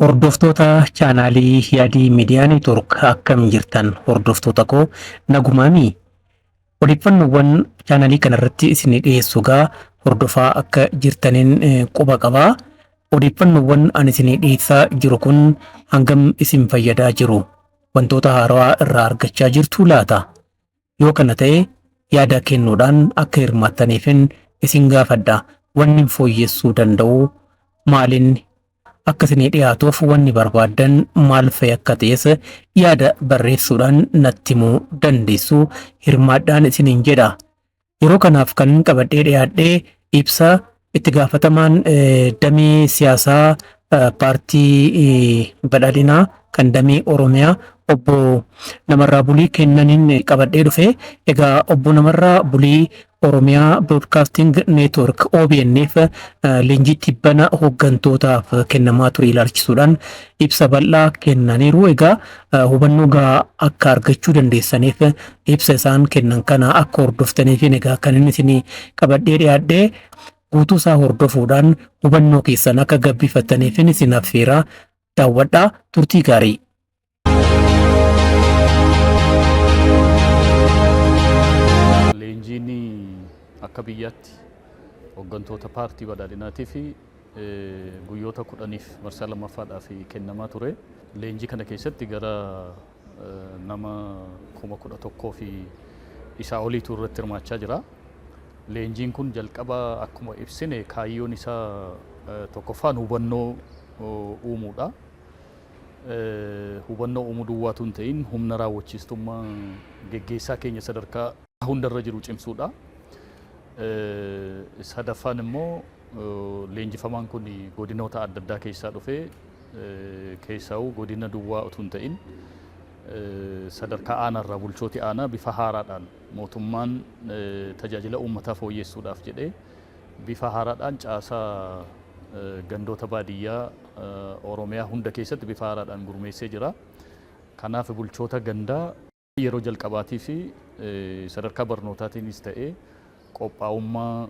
Hordoftoota chaanaalii Yaadii Miidiyaa Neetwoork, akkam jirtan hordoftoota koo? Nagumaami? Odeeffannoowwan chaanaalii kanarratti isin dhiyeessu gaa hordofaa akka jirtaniin quba qabaa. Odeeffannoowwan ani isin dhiyeessaa jiru kun hangam isin fayyadaa jiru? Wantoota haarawaa irraa argachaa jirtuu laata? Yoo kana ta'e, yaada kennuudhaan akka hirmaattaniifin isin gaafadha. Wanni fooyyessuu danda'u maalinni? Akka isinii dhiyaatuuf wanni barbaaddan maal fa'i akka ta'es yaada barreessuudhaan natti himuu dandeessu. Hirmaadhaan isiniin jedha. Yeroo kanaaf kan qabadhee dhiyaadhee ibsa itti gaafatamaan damee siyaasaa Paartii Badhaadhinaa kan damee Oromiyaa obbo Namarraa Bulii kennaniin qabadhee dhufe. Egaa obbo Namarraa Bulii Oromiyaa Broadcasting Network OBN'f leenjii tibbana hooggantootaaf kennamaa ture ilaalchisuudhaan ibsa bal'aa kennaniiru. Egaa hubannoo gahaa akka argachuu dandeessaniif ibsa isaan kennan kana akka hordoftaniif egaa kan inni isin qabadhee dhiyaadhee guutuu isaa hordofuudhaan hubannoo keessan akka gabbifattaniif isin affeeraa, daawwadhaa, turtii gaarii. Leenjiin akka biyyaatti hooggantoota Paartii Badhaadhinaatii fi guyyoota 10f marsaa lammaffaadhaaf kennamaa ture. Leenjii kana keessatti gara nama 11,000 fi isaa oliitu irratti hirmaachaa jira. Leenjiin kun jalqaba akkuma ibsine kaayyoon isaa tokkoffaan hubannoo uumuudha. Hubannoo uumuu duwwaatu hin ta'in, humna raawwachiistummaa geggeessaa keenya sadarkaa hundarra jiru cimsuudha. Sadaffaan immoo leenjifamaan kun godinoota adda addaa keessaa dhufee, keessaa'uu godina duwwaa utuu hin ta'in sadarkaa aanaarraa bulchooti aanaa bifa haaraadhaan mootummaan tajaajila uummataa fooyyessuudhaaf jedhee bifa haaraadhaan caasaa gandoota baadiyyaa Oromiyaa hunda keessatti bifa haaraadhaan gurmeessee jira. Kanaaf bulchoota gandaa yeroo jalqabaatii fi sadarkaa barnootaatiinis ta'ee qophaa'ummaa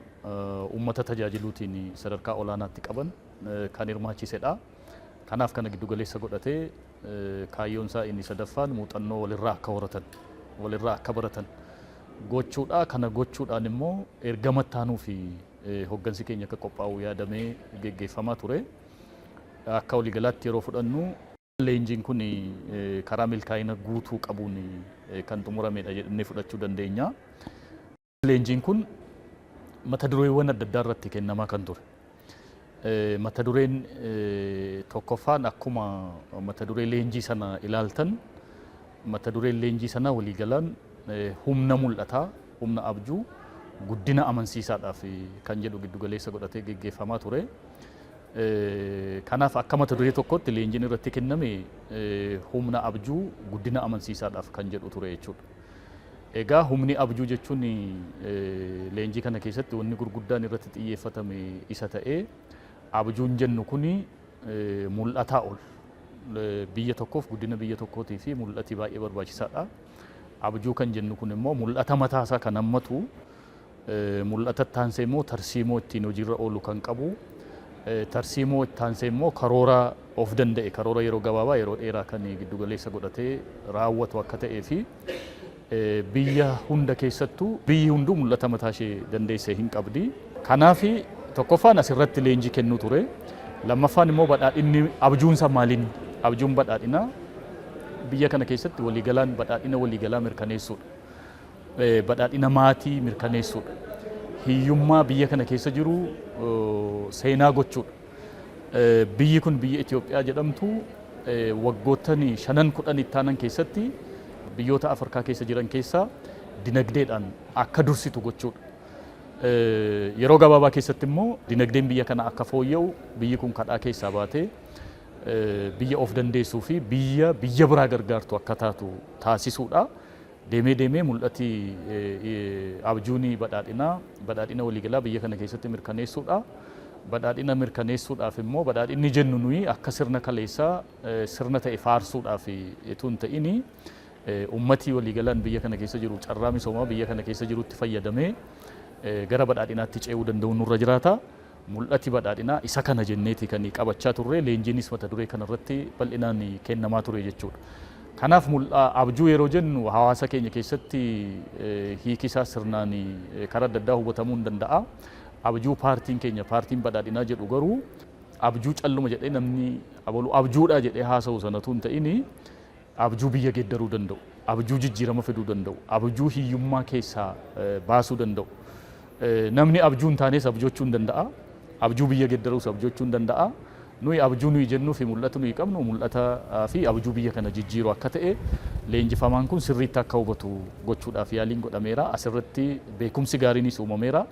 uummata tajaajiluutiin sadarkaa olaanaatti qaban kan hirmaachisedha. Kanaaf kana giddugaleessa godhatee kaayyoon isaa inni sadaffaan muuxannoo walirraa akka horatan, walirraa akka baratan gochuudha. Kana gochuudhaan immoo ergama itti aanuu fi hoggansi keenya akka qophaa'u yaadamee geggeeffamaa ture. Akka waliigalaatti yeroo fudhannu leenjiin kun karaa milkaa'ina guutuu qabuun kan xumuramedha jennee fudhachuu dandeenya. Leenjiin kun mata dureewwan adda addaa irratti kennamaa kan ture. Mata dureen tokkoffaan, akkuma mata duree leenjii sana ilaaltan, mata dureen leenjii sanaa waliigalaan humna mul'ataa, humna abjuu guddina amansiisaadhaaf kan jedhu giddugaleessa godhatee geggeeffamaa ture. Kanaaf akka mata duree tokkotti leenjiin irratti kenname humna abjuu guddina amansiisaadhaaf kan jedhu ture jechuudha. Egaa humni abjuu jechuun leenjii kana keessatti wanni gurguddaan irratti xiyyeeffatame isa ta'ee, abjuun jennu kuni mul'ataa ol biyya tokkoof, guddina biyya tokkootii fi mul'ati baay'ee barbaachisaadha. Abjuu kan jennu kun immoo mul'ata mataasaa kan hammatu, mul'ata itti aansee immoo tarsiimoo ittiin hojiirra oolu kan qabu, tarsiimoo itti aansee immoo karoora of danda'e, karoora yeroo gabaabaa, yeroo dheeraa kan giddugaleessa godhatee raawwatu akka ta'ee fi biyya hunda keessattuu biyyi hunduu mul'ata mataa ishee dandeesse hin qabdi. Kanaaf tokkoffaan asirratti leenjii kennuu ture. Lammaffaan immoo badhaadhinni abjuunsa maaliin, abjuun badhaadhinaa biyya kana keessatti waliigalaan badhaadhina waliigalaa mirkaneessuudha. Badhaadhina maatii mirkaneessuudha. Hiyyummaa biyya kana keessa jiru seenaa gochuudha. Biyyi kun, biyya Itoophiyaa jedhamtu, waggoottan 5 10 itti aanan keessatti biyyoota Afrikaa keessa jiran keessaa dinagdeedhaan akka dursitu gochuudha. Yeroo gabaabaa keessatti immoo dinagdeen biyya kana akka fooyya'u, biyyi kun kadhaa keessaa baatee biyya of dandeessuu fi biyya biyya biraa gargaartu akka taatu taasisuudha. Deemee deemee mul'ati abjuun badhaadhinaa badhaadhina waliigalaa biyya kana keessatti mirkaneessuudha. Badhaadhina mirkaneessuudhaaf immoo badhaadhinni jennu nuyi akka sirna kaleessaa sirna ta'e faarsuudhaaf utuu hin ta'in, ummati waliigalaan biyya kana keessa jiru carraa misoomaa biyya kana keessa jirutti fayyadamee gara badhaadhinaatti ce'uu danda'u nurra jiraata. Mul'ati badhaadhinaa isa kana jenneeti kan qabachaa turre, leenjiinis mata duree kanarratti bal'inaan kennamaa ture jechuudha. Kanaaf abjuu yeroo jennu hawaasa keenya keessatti hiiki isaa sirnaan karaa adda addaa hubatamuu hin danda'a. Abjuu paartiin keenya, paartiin badhaadhinaa jedhu garuu, abjuu calluma jedhee namni abalu abjuudha jedhee haasa'u sanatu hin ta'ini, abjuu biyya geeddaruu danda'u, abjuu jijjiirama fiduu danda'u, abjuu hiyyummaa keessaa baasuu danda'u. Namni abjuu hin taanes abjoochuu hin danda'a. Abjuu biyya geeddaruus abjoochuu hin danda'a. Nuyi abjuu nuyi jennuu fi mul'ata nuyi qabnu mul'ata fi abjuu biyya kana jijjiiru akka ta'e leenjifamaan kun sirriitti akka hubatu gochuudhaaf yaaliin godhameera. Asirratti beekumsi gaariinis uumameera.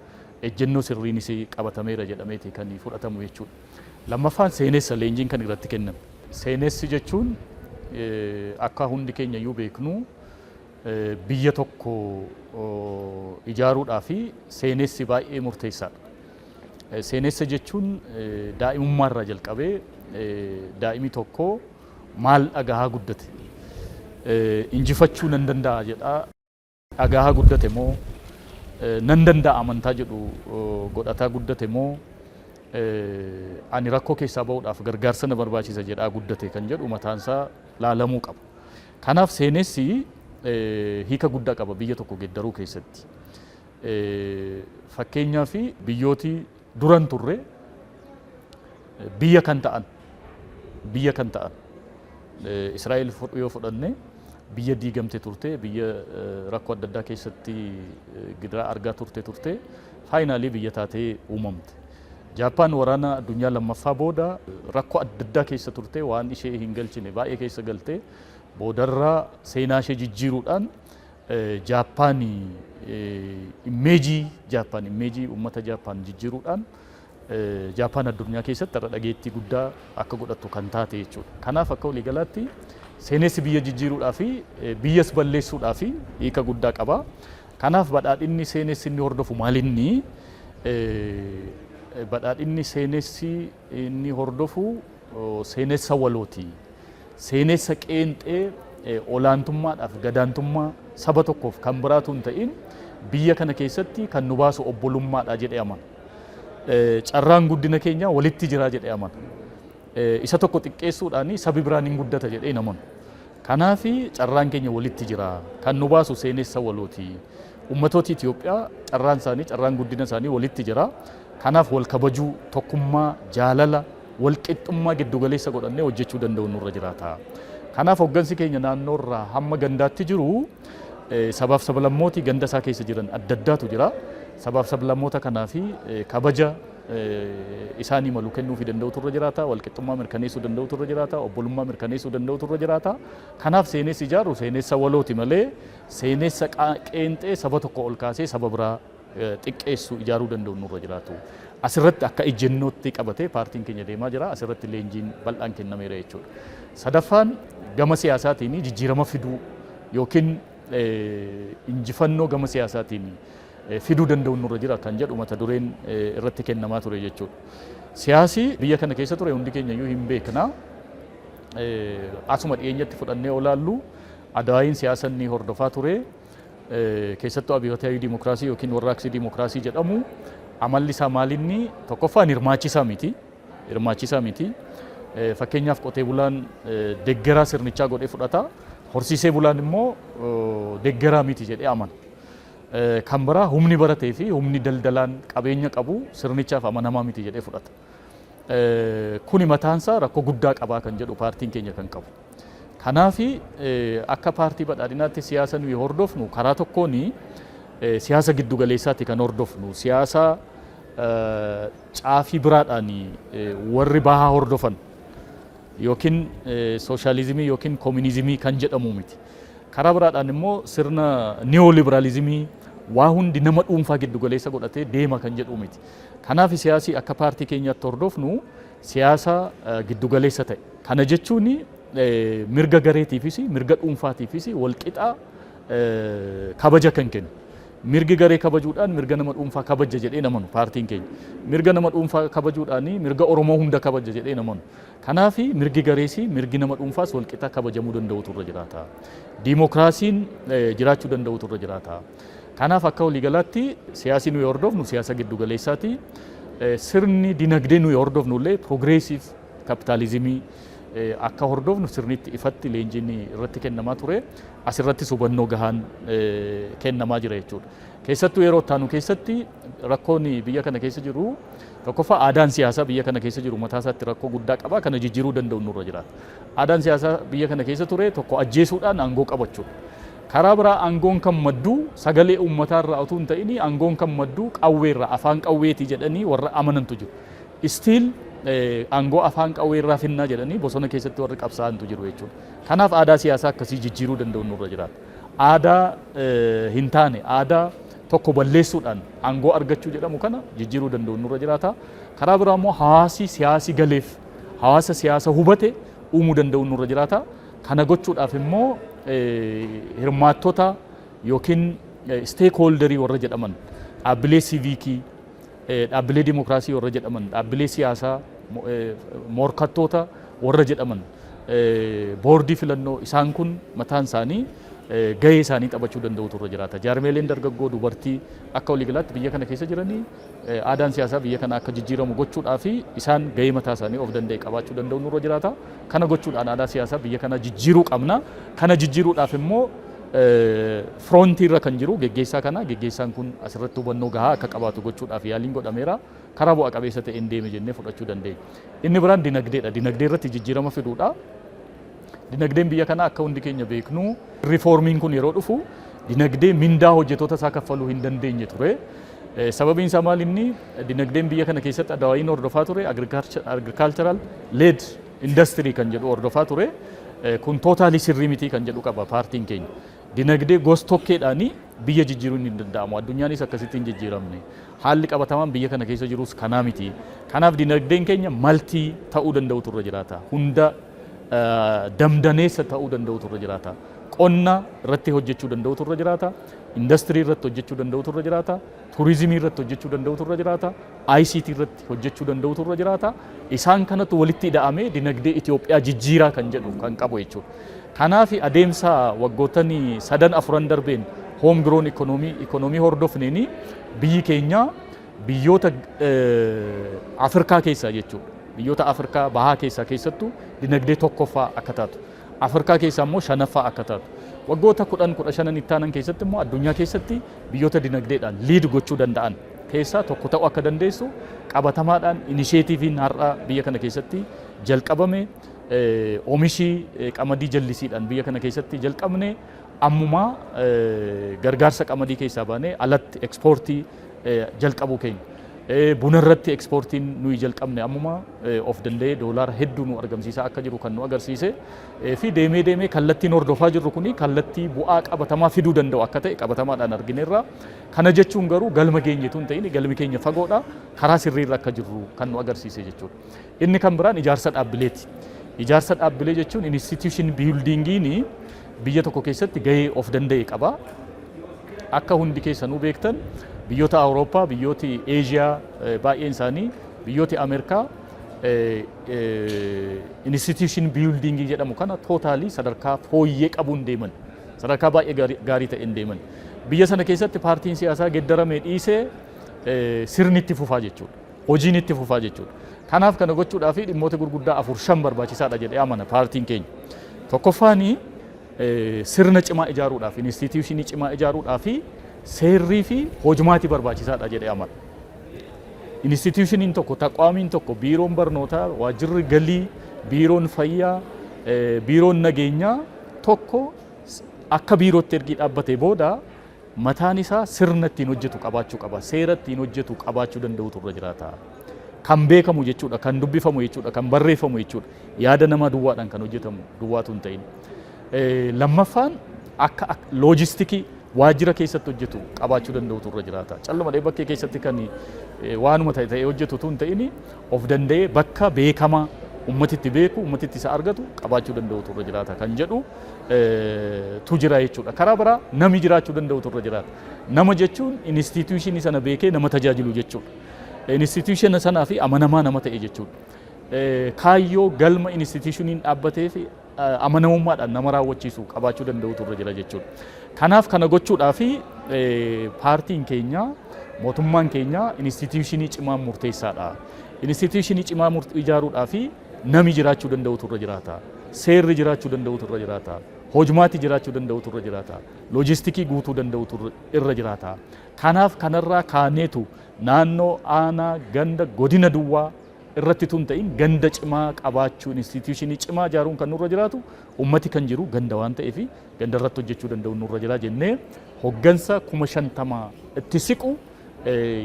Ejjennoo sirriinis qabatameera jedhameeti kan fudhatamu jechuudha. Lammaffaan seenessa leenjiin kan irratti kenname. Seenessi jechuun akka hundi keenya iyyuu beeknu biyya tokko ijaaruudhaa fi seenessi baay'ee murteessaadha. Seenessa jechuun daa'imummaa irraa jalqabee daa'imni tokko maal dhagahaa guddate, injifachuu nan danda'a jedhaa dhagahaa guddate moo, nan danda'a amantaa jedhu godhataa guddate moo, ani rakkoo keessaa ba'uudhaaf gargaarsa na barbaachisa jedhaa guddate kan jedhu mataansaa laalamuu qaba. Kanaaf seenessi hiika guddaa qaba biyya tokko geeddaruu keessatti. Fakkeenyaaf biyyooti duran turre biyya kan ta'an Israa'el yoo fudhanne, biyya diigamte turte, biyya rakkoo adda addaa keessatti gidiraa argaa turte, finally biyya taatee uumamte. Jaappaan waraana addunyaa lammaffaa booda rakkoo adda addaa keessa turte, waan ishee hin galchine baay'ee keessa galte, boodarraa seenaa ishee jijjiiruudhaan Jaappaan image Jaappaan, image uummata Jaappaan jijjiiruudhaan Jaappaan addunyaa keessatti har'a dhageettii guddaa akka godhattu kan taate jechuudha. Kanaaf akka waliigalaatti seenessi biyya jijjiiruudhaa fi biyyas balleessuudhaa fi hiika guddaa qaba. Kanaaf badhaadhinni seenessi inni hordofu maalinni? Badhaadhinni seenessi inni hordofu seenessa walooti. Seenessa qeenxee olaantummaadhaaf gadaantummaa saba tokkoof kan biraatu hin ta'in, biyya kana keessatti kan nu baasu obbolummaadha jedhee amana. Carraan guddina keenyaa walitti jira jedhee amana. Isa tokko xiqqeessuudhaan sabi biraan hin guddata jedhee hin amanu. Kanaaf carraan keenya walitti jira. Kan nu baasu seenessa walooti. Ummatooti Itoophiyaa carraan isaanii, carraan guddina isaanii walitti jira. Kanaaf wal kabajuu, tokkummaa, jaalala, wal qixxummaa giddugaleessa godhannee hojjechuu danda'u nurra jiraata. Kanaaf hoggansi keenya naannoorraa hamma gandaatti jiru sabaaf sablammootii ganda isaa keessa jiran adda addaatu jira. Sabaaf sablammoota kanaa fi kabaja isaanii malu kennuufii danda'utu irra jiraata. Walqixxummaa mirkaneessuu danda'utu irra jiraata. Obbolummaa mirkaneessuu danda'utu irra jiraata. Kanaaf seenessi ijaaru seenessa walooti malee seenessa qeenxee saba tokko ol kaasee saba biraa xiqqeessu ijaaruu danda'u nurra jiraatu. Asirratti akka ejjennootti qabatee paartiin keenya deemaa jira. Asirratti leenjiin bal'aan kennameera jechuudha. Sadaffaan gama siyaasaatiin jijjiirama fiduu yookiin injifannoo gama siyaasaatiin fiduu danda'u nurra jira kan jedhu mata dureen irratti kennamaa ture jechuudha. Siyaasi biyya kana keessa ture hundi keenya iyyuu hin beekna. Asuma dhiyeenyatti fudhannee olaallu, adawaayiin siyaasa inni hordofaa ture, keessattuu abiyyootaawi dimokiraasii yookiin warraaqsi dimokiraasii jedhamu, amalli isaa maalinni? Tokkoffaan hirmaachisaa miti. Hirmaachisaa miti. Fakkeenyaaf qotee bulaan deggeraa sirnichaa godhee fudhata. Horsiisee bulaan immoo deggeraa miti jedhee amana. Kan biraa humni baratee fi humni daldalaan qabeenya qabu sirnichaaf amanamaa miti jedhee fudhata. Kuni mataansaa rakkoo guddaa qabaa kan jedhu paartiin keenya kan qabu. Kanaaf akka paartii badhaadhinaatti siyaasa nuyi hordofnu karaa tokkoon siyaasa giddugaleessaati kan hordofnu. Siyaasa caafii biraadhaan warri bahaa hordofan yookiin sooshaalizimii yookiin koominizimii kan jedhamu miti. Karaa biraadhaan immoo sirna niyooliberaalizimii waa hundi nama dhuunfaa giddugaleessa godhatee deema kan jedhu miti. Kanaaf siyaasi akka paartii keenyaatti hordofnu siyaasa giddugaleessa ta'e. Kana jechuun mirga gareetiifis mirga dhuunfaatiifis walqixa kabaja kan kennu. Mirgi garee kabajuudhaan mirga nama dhuunfaa kabaja jedhee namanu paartiin keenya. Mirga nama dhuunfaa kabajuudhaan mirga Oromoo hunda kabaja jedhee namanu. Kanaaf mirgi garees mirgi nama dhuunfaas walqixa kabajamuu danda'utu irra jiraata. Diimokiraasiin jiraachuu danda'utu irra jiraata. Kanaaf akka waliigalaatti siyaasni nuyi hordofnu siyaasa giddugaleessaati. Sirni dinagdee nuyi hordofnu illee progressive capitalismii akka hordofnu sirnitti ifatti leenjiin irratti kennamaa ture. Asirrattis hubannoo gahaan kennamaa jira jechuudha. Keessattuu yeroo ittaanu keessatti rakkoon biyya kana keessa jiru, tokkoffaa, aadaan siyaasaa biyya kana keessa jiru mataa isaatti rakkoo guddaa qaba. Kana jijjiiruu danda'u nurra jiraata. Aadaan siyaasaa biyya kana keessa ture tokko ajjeesuudhaan aangoo qabachuudha. Karaa biraa aangoon kan maddu sagalee uummataa irraa utuu hin ta'in, aangoon kan maddu qawweerraa, afaan qawweetii jedhanii warra amanantu jiru. Still aangoo afaan qawweerraa finnaa jedhanii bosona keessatti warri qabsaa'antu jiru jechuudha. Kanaaf aadaa siyaasaa akkasii jijjiiruu danda'u nurra jiraata. Aadaa hin taane, aadaa tokko balleessuudhaan aangoo argachuu jedhamu kana jijjiiruu danda'u nurra jiraata. Karaa biraa immoo hawaasi siyaasi galeef, hawaasa siyaasa hubate uumuu danda'u nurra jiraata. Kana gochuudhaaf immoo hirmaattota yookiin stakeholderii warra jedhaman, dhaabbilee siiviikii, dhaabbilee dimokiraasii warra jedhaman, dhaabbilee siyaasaa, morkattoota warra jedhaman, boordii filannoo, isaan kun mataan isaanii gahee isaanii taphachuu danda'utu irra jiraata. Jaarmeeleen dargaggoo, dubartii akka waliigalaatti biyya kana keessa jiranii aadaan siyaasaa biyya kana akka jijjiiramu gochuudhaa fi isaan gahee mataa isaanii of danda'e qabaachuu danda'u nurra jiraata. Kana gochuudhaan aadaa siyaasaa biyya kana jijjiiruu qabna. Kana jijjiiruudhaaf immoo frontii irra kan jiru geggeessaa kana, geggeessaan kun asirratti hubannoo gahaa akka qabaatu gochuudhaaf yaaliin godhameera. Karaa bu'a qabeessa ta'een deeme jennee fudhachuu dandeenya. Inni biraan dinagdeedha. Dinagdee irratti jijjiirama fiduudha. Dinagdeen biyya kanaa, akka hundi keenya beeknu, riifoormiin kun yeroo dhufu dinagdee mindaa hojjettoota isaa kaffaluu hin dandeenye ture. Sababiin isaa maal? Inni dinagdeen biyya kana keessatti ADWUIn hordofaa ture agricultural led industry kan jedhu hordofaa ture. Kun totally sirrii mitii kan jedhu qaba paartiin keenya. Dinagdee gos tokkeedhaanii biyya jijjiiruun hin danda'amu. Addunyaanis akkasitti hin jijjiiramne. Haalli qabatamaan biyya kana keessa jirus kanaa miti. Kanaaf dinagdeen keenya multi ta'uu danda'utu irra jiraata. Hunda damdaneessa ta'uu danda'utu irra jiraata. Qonna irratti hojjechuu danda'utu irra jiraata. Industirii irratti hojjechuu danda'utu irra jiraata. Turizimii irratti hojjechuu danda'utu irra jiraata. ICT irratti hojjechuu danda'utu irra jiraata. Isaan kanatu walitti ida'amee dinagdee Itoophiyaa jijjiiraa kan jedhu kan qabu jechuudha. Kanaaf adeemsa waggootanii sadan afuran darbeen home grown economy hordofneeni biyyi keenya biyyoota Afrikaa keessaa jechuudha. Biyyoota Afrikaa bahaa keessaa keessattuu dinagdee tokkoffaa akka taatu. Afrikaa keessaa immoo shanaffaa akka taatu. Waggoota 10, 15 itti aanan keessatti immoo addunyaa keessatti biyyoota dinagdeedhaan lead gochuu danda'an keessaa tokko ta'uu akka dandeessu qabatamaadhaan initiativeiin har'a biyya kana keessatti jalqabame, oomishii qamadii jallisiidhaan biyya kana keessatti jalqabne, ammumaa gargaarsa qamadii keessaa baanee alatti ekspoortii jalqabuu keenya. Buna irratti ekspoortiin nuyi jalqabne ammumaa of danda'ee doolaara hedduu nu argamsiisaa akka jiru kan nu agarsiise fi deemee deemee kallattiin hordofaa jirru kuni kallattii bu'aa qabatamaa fiduu danda'u akka ta'e qabatamaadhaan argineerra. Kana jechuun garuu galma geenyetu hin ta'in, galmi keenya fagoodha, karaa sirriirra akka jirru kan nu agarsiise jechuudha. Inni kan biraan ijaarsa dhaabbileeti. Ijaarsa dhaabbilee jechuun institution buildingiin biyya tokko keessatti gahee of danda'e qaba. Akka hundi keessanuu beektan, biyyoota Awurooppaa, biyyooti Eeshiyaa baay'een isaanii, biyyooti Ameerikaa institution buildingii jedhamu kana totally sadarkaa fooyyee qabuun deeman. Sadarkaa baay'ee gaarii ta'een deeman. Biyya sana keessatti paartiin siyaasaa geeddaramee dhiisee sirni itti fufaa jechuudha. Hojiin itti fufaa jechuudha. Kanaaf kana gochuudhaaf dhimmoota gurguddaa afur shan barbaachisaadha jedhee amana paartiin keenya. Tokkoffaani, sirna cimaa ijaaruudhaaf, institutionii cimaa ijaaruudhaaf seerrii fi hojmaati barbaachisaadha jedhee amana. Institutioniin tokko, taqwaamiin tokko, biiroon barnootaa, waajjirri galii, biiroon fayyaa, biiroon nageenyaa tokko akka biirootti ergi dhaabbatee booda mataan isaa sirna ittiin hojjetu qabaachuu qaba. Seera ittiin hojjetu qabaachuu danda'utu irra jiraata. Kan beekamu jechuudha, kan dubbifamu jechuudha, kan barreeffamu jechuudha. Yaada namaa duwwaadhaan kan hojjetamu duwwaatu hin ta'in. Lammaffaan, akka loojistikii waajjira keessatti hojjetu qabaachuu danda'utu irra jiraata. Calluma bakkee keessatti kan waanuma ta'e ta'ee hojjetu utuu hin ta'in, of danda'ee bakka beekamaa ummati itti beeku, ummati itti isa argatu qabaachuu danda'utu irra jiraata kan jedhu tu jira jechuudha. Karaa biraa nami jiraachuu danda'utu irra jiraata. Nama jechuun institutionii sana beekee nama tajaajilu jechuudha. Institutiona sanaa fi amanamaa nama ta'e jechuudha. Kaayyoo galma institutioniin dhaabbatee fi amanamummaadhaan nama raawwachiisu qabaachuu danda'utu irra jira jechuudha. Kanaaf kana gochuudhaa fi paartiin keenya Mootummaan keenya instituushinii cimaa murteessaadha. Instituushinii cimaa ijaaruudhaa fi nami jiraachuu danda'utu irra jiraata. Seerri jiraachuu danda'utu irra jiraata. Hojmaati jiraachuu danda'utu irra jiraata. Loojistikii guutuu danda'utu irra jiraata. Kanaaf kanarraa kaaneetu naannoo, aanaa, ganda, godina duwwaa irratti tun ta'in ganda cimaa qabaachuu, instituushinii cimaa ijaaruun kan nurra jiraatu, ummati kan jiru ganda waan ta'eef ganda irratti hojjechuu danda'u nurra jira jennee hoggansa 50,000 itti siqu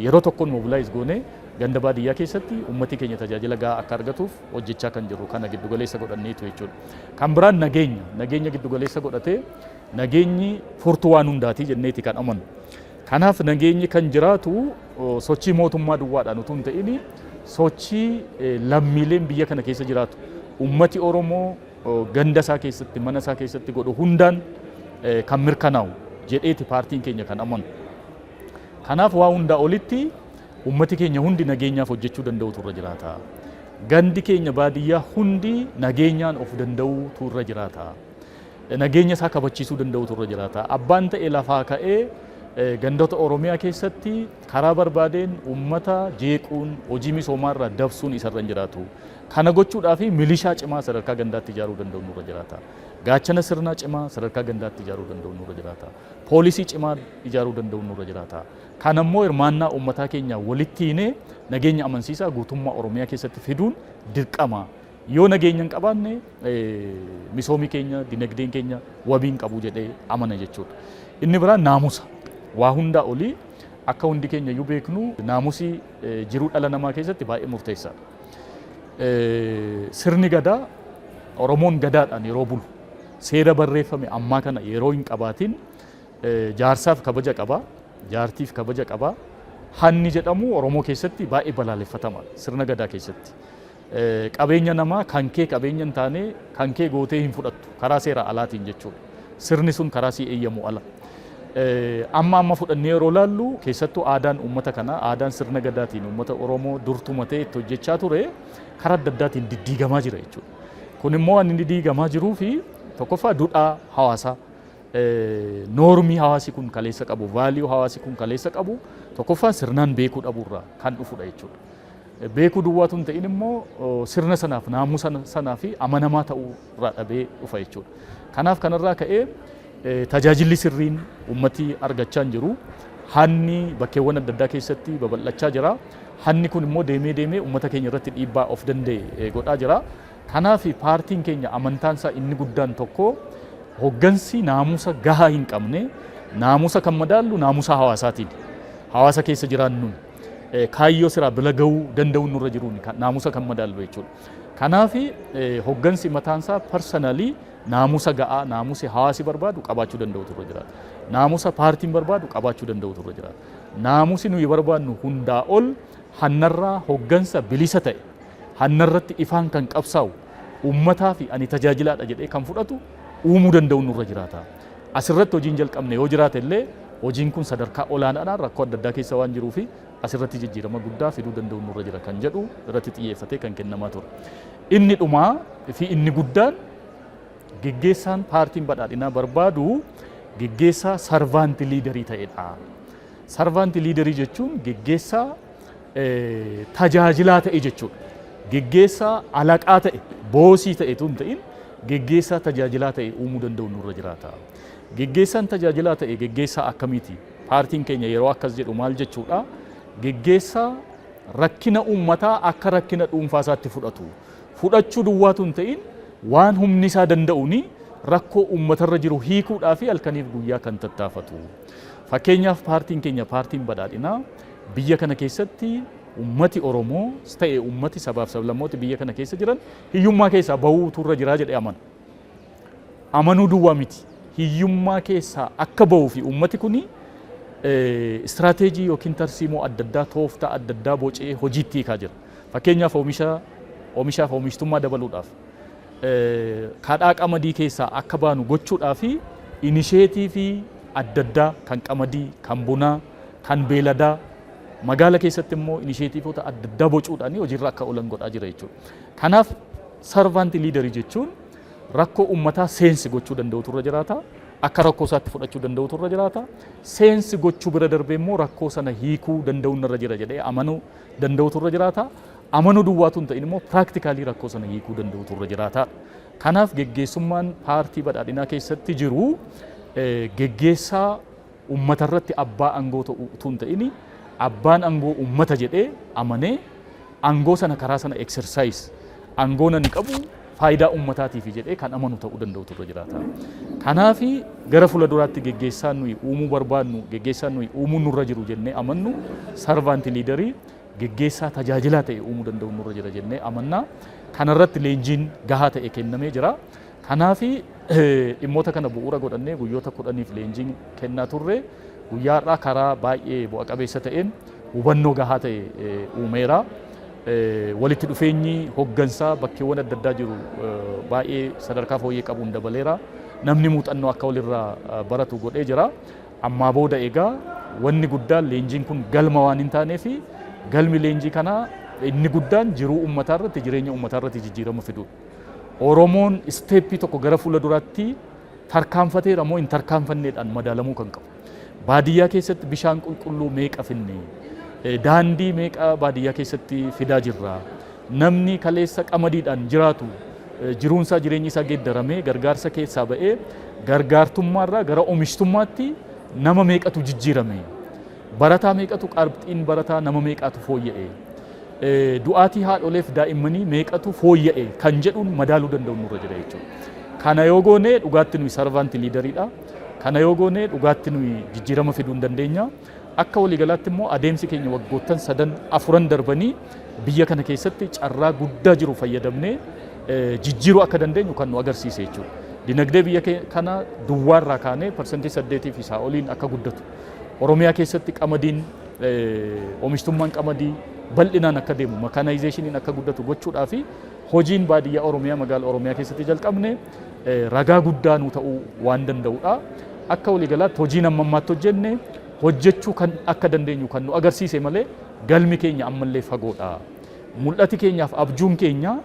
yeroo tokkoon mobilize goonee ganda baadiyyaa keessatti ummati keenya tajaajila gahaa akka argatuuf hojjechaa kan jirru kana giddugaleessa godhanneetu jechuudha. Kan biraan nageenya giddugaleessa godhatee, nageenyi furtuu waan hundaati jenneeti kan amanu. Kanaaf nageenyi kan jiraatu sochii mootummaa duwwaadhaan utuu hin ta'in sochii lammiileen biyya kana keessa jiraatu, ummati Oromoo ganda isaa keessatti, mana isaa keessatti godhu hundaan kan mirkanaa'u jedheeti paartiin keenya kan amanu. Kanaaf waa hundaa olitti ummati keenya hundi nageenyaaf hojjechuu danda'utu irra jiraata. Gandi keenya baadiyyaa hundi nageenyaan of danda'uutu irra jiraata. Nageenya isaa kabachiisuu danda'utu irra jiraata. Abbaan ta'e lafaa ka'ee gandoota Oromiyaa keessatti karaa barbaadeen ummata jeequun, hojii misoomaa irraa dabsuun isarra hin jiraatu. Kana gochuudhaaf milishaa cimaa sadarkaa gandaatti ijaaruu danda'u nurra jiraata. Gaachana sirnaa cimaa sadarkaa gandaatti ijaaruu danda'u nurra jiraata. Poolisii cimaa ijaaruu danda'u nurra jiraata. Kan ammoo hirmaannaa uummataa keenya walitti hiinee nageenya amansiisaa guutummaa Oromiyaa keessatti fiduun dirqama. Yoo nageenya hin qabaanne misoomii keenya, dinagdeen keenya wabii hin qabu jedhee amana jechuudha. Inni biraan naamusa. Waa hundaa olii akka hundi keenya iyyuu beeknu naamusi jiruu dhala namaa keessatti baay'ee murteessaadha. Sirni gadaa, Oromoon gadaadhaan yeroo bulu, seera barreeffame ammaa kana yeroo hin qabaatin, jaarsaaf kabaja qaba, jaartiif kabaja qaba. Hanni jedhamu Oromoo keessatti baay'ee balaaleffatama sirna gadaa keessatti. Qabeenya namaa kan kee qabeenya hin taane kan kee gootee hin fudhattu karaa seera alaatiin jechuudha. Sirni sun karaa si eeyyamu ala. Amma amma fudhannee yeroo laallu, keessattuu aadaan uummata kanaa, aadaan sirna gadaatiin uummata Oromoo dur tumatee itti hojjechaa ture, karaa adda addaatiin diddiigamaa jira jechuudha. Kun immoo waan inni diigamaa jiruu fi tokkoffaa duudhaa hawaasaa, noormii hawaasi kun kaleessa qabu, value hawaasi kun kaleessa qabu tokkoffaan sirnaan beekuu dhabuurraa kan dhufudha jechuudha. Beekuu duwwaatu hin ta'in immoo sirna sanaaf, naamusa sanaa fi amanamaa ta'uu irraa dhabee dhufa jechuudha. Kanaaf kanarraa ka'ee tajaajilli sirriin ummati argachaa hin jiru. Hanni bakkeewwan adda addaa keessatti babal'achaa jira. Hanni kun immoo deemee deemee uummata keenya irratti dhiibbaa of danda'e godhaa jira. Kanaaf paartiin keenya amantaan isaa inni guddaan tokko hoggansi naamusa gahaa hin qabne, naamusa kan madaallu naamusa hawaasaatiin. Hawaasa keessa jiraannuun kaayyoo siraa bira gahuu danda'uun nurra jiruun naamusa kan madaallu jechuudha. Kanaaf hoggansi mataan isaa personally naamusa ga'aa, naamusi hawaasi barbaadu qabaachuu danda'utu irra jiraata. Naamusa paartiin barbaadu qabaachuu danda'utu irra jiraata. Naamusi nuyi barbaadnu hundaa ol hannarraa hoggansa bilisa ta'e, hannarratti ifaan kan qabsaa'u, uummataa fi ani tajaajilaadha jedhee kan fudhatu uumuu danda'u nurra jiraata. Asirratti hojiin jalqabne yoo jiraate illee hojiin kun sadarkaa olaanaadhaan rakkoo adda addaa keessa waan jiruu fi asirratti jijjiirama guddaa fiduu danda'u nurra jira kan jedhu irratti xiyyeeffatee kan kennamaa ture. Inni dhumaa fi inni guddaan, geggeessaan paartiin badhaadhinaa barbaadu geggeessaa servant leader ta'edha. Servant leader jechuun geggeessaa tajaajilaa ta'e jechuudha. Geggeessaa alaqaa ta'e, boss ta'e tun ta'in, geggeessaa tajaajilaa ta'e uumuu danda'u nurra jiraata. Geggeessaan tajaajilaa ta'e geggeessaa akkamiiti? Paartiin keenya yeroo akkas jedhu maal jechuudha? Geggeessaa rakkina uummataa akka rakkina dhuunfaa isaatti fudhatu. Fudhachuu duwwaatu hin ta'in, waan humni isaa danda'uuni rakkoo uummatarra jiru hiikuudhaa fi halkaniif guyyaa kan tattaafatu. Fakkeenyaaf paartiin keenya, paartiin badhaadhinaa, biyya kana keessatti ummati Oromoo ta'e ummati sabaaf sablammooti biyya kana keessa jiran hiyyummaa keessaa bahuutu irra jiraa jedhee amana. Amanuu duwwaa miti. Hiyyummaa keessaa akka bahuu fi ummati kuni istiraateejii yookiin tarsiimoo adda addaa, tooftaa adda addaa bocee hojiitti hiikaa jira. Fakkeenyaaf oomisha, oomishaaf oomishtummaa dabaluudhaaf, kadhaa qamadii keessaa akka baanu gochuudhaa fi inisheetiivii adda addaa kan qamadii, kan bunaa, kan beeladaa, magaala keessatti immoo inisheetiivota adda addaa bocuudhaan hojiirra akka oolan godhaa jira jechuudha. Kanaaf servant leader jechuun rakkoo uummataa sense gochuu danda'utu irra jiraata. Akka rakkoo isaatti fudhachuu danda'utu irra jiraata. Sense gochuu bira darbee immoo rakkoo sana hiikuu danda'uun irra jira jedhee amanuu danda'utu irra jiraata. Amanuu duwwaatu hin ta'in immoo practically rakkoo sana hiikuu danda'utu irra jiraata. Kanaaf geggeessummaan Paartii Badhaadhinaa keessatti jiru geggeessaa uummata irratti abbaa aangoo ta'u utuu hin ta'in, abbaan aangoo uummata jedhee amanee aangoo sana karaa sana exercise, aangoo nani qabu faayidaa uummataatiif jedhee kan amanu ta'uu danda'utu irra jiraata. Kanaafi gara fuula duraatti geggeessaan nuyi uumuu barbaadnu, geggeessaan nuyi uumuun nurra jiru jennee amannu, servant leader, geggeessaa tajaajilaa ta'e uumuu danda'u nurra jira jennee amannaa. Kanarratti leenjiin gahaa ta'e kennamee jira. Kanaafi dhimmoota kana bu'uura godhannee guyyoota 10f leenjiin kennaa turre guyyaa har'aa karaa baay'ee bu'a qabeessa ta'een hubannoo gahaa ta'e uumeera. Walitti dhufeenyi hoggansaa bakkeewwan adda addaa jiru baay'ee sadarkaa fooyyee qabuun dabaleera. Namni muuxannoo akka walirraa baratu godhee jira. Ammaa booda egaa wanni guddaan leenjiin kun galma waan hin taaneef, galmi leenjii kanaa inni guddaan jiruu uummataa irratti, jireenya uummataa irratti jijjiirama fiduudha. Oromoon step tokko gara fuula duraatti tarkaanfateera moo hin tarkaanfanneedhaan madaalamuu kan qabu. Baadiyyaa keessatti bishaan qulqulluu meeqa finne? Daandii meeqa baadiyyaa keessatti fidaa jirra? Namni kaleessa qamadiidhaan jiraatu jiruunsaa, jireenyi isaa geeddaramee, gargaarsa keessaa ba'ee gargaartummaarraa gara oomishtummaatti nama meeqatu jijjiirame? Barataa meeqatu, qabxiin barataa nama meeqatu fooyya'e? Du'aatii haadholeef daa'immanii meeqatu fooyya'e kan jedhuun madaaluu danda'u nurra jira jechuudha. Kana yoo goone dhugaatti nuyi servant leaderiidha. Kana yoo goone dhugaatti nuyi jijjiirama fiduu hin dandeenya. Akka waliigalaatti immoo adeemsi keenya waggoottan sadan afuran darbanii biyya kana keessatti carraa guddaa jiru fayyadamnee jijjiiruu akka dandeenyu kan nu agarsiise jechuudha. Dinagdee biyya kana duwwaarraa kaanee 8% fi isaa oliin akka guddatu. Oromiyaa keessatti qamadiin, oomishtummaan qamadii bal'inaan akka deemu, mechanizationiin akka guddatu gochuudhaa fi hojiin baadiyyaa Oromiyaa, magaalaa Oromiyaa keessatti jalqabne ragaa guddaa nu ta'uu waan danda'udha. Akka waliigalaatti hojiin amma ammaatti hojjenne hojjechuu kan akka dandeenyu kan nu agarsiise malee galmi keenya ammallee fagoodha. Mul'ati keenyaaf abjuun keenya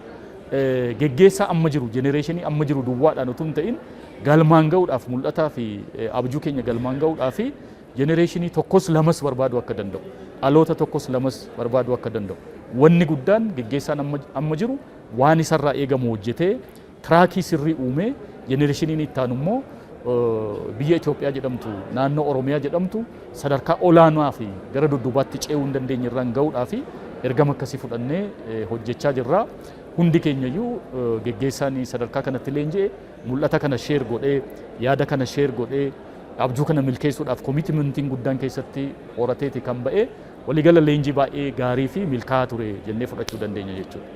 geggeessaa amma jiru, generation amma jiru duwwaadhaan utuu hin ta'in, galmaan ga'uudhaaf, mul'ataa fi abjuu keenya galmaan ga'uudhaaf generation tokkos lamas barbaaduu akka danda'u, dhaloota tokkos lamas barbaaduu akka danda'u. Wanni guddaan geggeessaan amma jiru waan isarraa eegamu hojjetee, track sirrii uumee, generationiin itti aanu immoo biyya Itoophiyaa jedhamtu, naannoo Oromiyaa jedhamtu sadarkaa olaanaa fi gara dudduubaatti ce'uu hin dandeenye irraan ga'uudhaa fi ergama akkasii fudhannee hojjechaa jirra. Hundi keenyayyuu geggeessaan sadarkaa kanatti leenji'e mul'ata kana share godhee, yaada kana share godhee, abjuu kana milkeessuudhaaf commitmentiin guddaan keessatti horateeti kan ba'e. Waliigala leenjii baay'ee gaarii fi milkaa'aa ture jennee fudhachuu dandeenya jechuudha.